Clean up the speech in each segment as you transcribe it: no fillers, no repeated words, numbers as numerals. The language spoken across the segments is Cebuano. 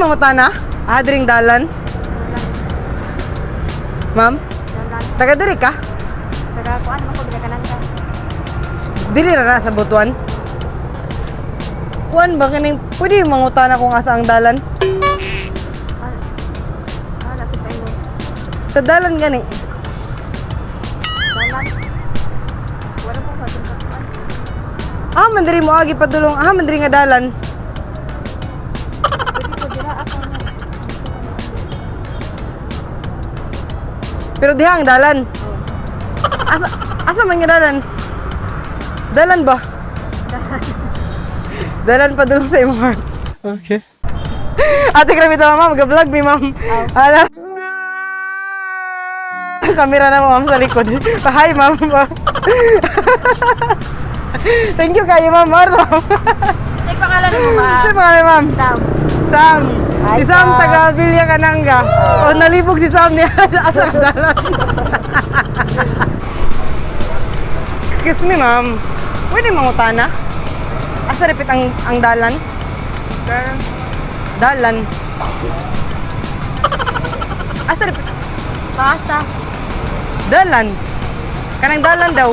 mangutana? Ah, diring dalan. Ma'am? Taga diri ka? Taga kuan man ko kanan ka. Dili ra na sa Butuan. Kuan ba kining pwede mangutana kung asa ang dalan? Ah, lapit tayo. Sa dalan gani. Dalan. Wala po sa atong kuan. Ah, man diri mo agi padulong. Ah, man diri nga dalan. Pwede ko dira ako na. Pero diha ang dalan. Asa asa man nga dalan? Dalan ba? Dalan padulong sa imong heart. Okay. Ate, grabe ito, ma'am. Mag-vlog mi, ma'am. Ala. Ang kamera na mo, ma'am, sa likod. Hi, ma'am. Thank you kayo, ma'am. Mar, ma'am. Check pangalan mo ba? Sino pangalan, ma'am? Sam. Sam. Hi, Si Sam, Sam. Taga Villa Kananga. Oh, nalibog si Sam niya. Asa ang dalan. Excuse me, ma'am. Pwede mangutana? Asa repeat ang dalan? Dalan. Asa repeat? Pasa. Dalan. Kanang dalan daw.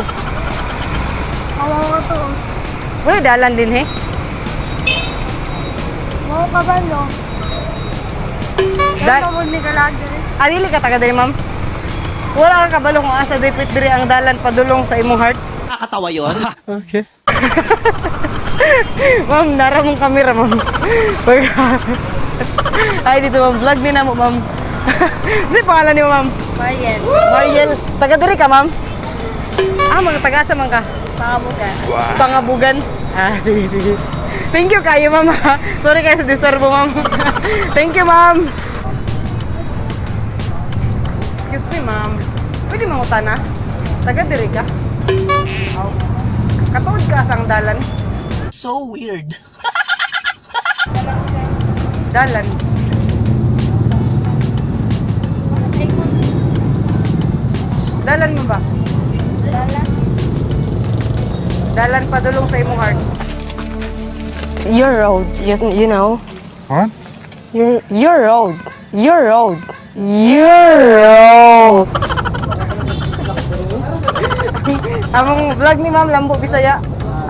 Kawawa to. Wala dalan din he. Mau ka ba no? Da mo ni kalagi. Adili ka taga diri, ma'am. Wala ka kabalo kung asa dapat diri ang dalan padulong sa imong heart. Nakakatawa yun. Okay. Ma'am, nara mong kamera, ma'am. Ay, dito, ma'am. Vlog ni na mo, ma'am. Kasi pangalan niyo, ma'am? Mariel. Mariel. Taga diri ka, ma'am? Ah, mga taga-asa man ka? Pangabuga. Pangabugan. Ah, sige, sige. Thank you kayo, ma'am, ha. Sorry kayo sa disturbo, ma'am. Thank you, ma'am. Excuse me, ma'am. Pwede mangutana? Taga diri ka? Aw. Katuod ka sa ang dalan? So weird. Dalan. Dalan mo ba? Dalan. Dalan padulong sa imong heart. Your road, you know. What? Your road. Your road. Your road. Among vlog ni Ma'am Lambo Bisaya.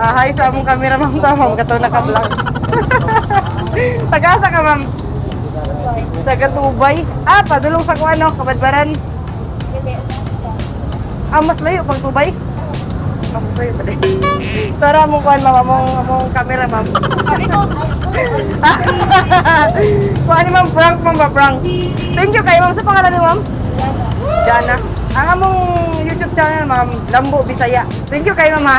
Ah, hi sa among camera, ma'am, ta ma'am kato naka-vlog. Taga-asa ka, ma'am? Taga Tubay. Ah, padulong sa kuano, Kabadbaran. Ah, mas layo pang Tubay. Ah, mas layo pa din. Tara among kuan, ma'am, among camera, ma'am. Kuan ni ma'am, prank, ma'am ba, prank. Thank you kayo, ma'am. Sa pangalan ni ma'am? Jana. Ang among YouTube channel, ma'am, Lambo Bisaya. Thank you kayo, ma'am, ha.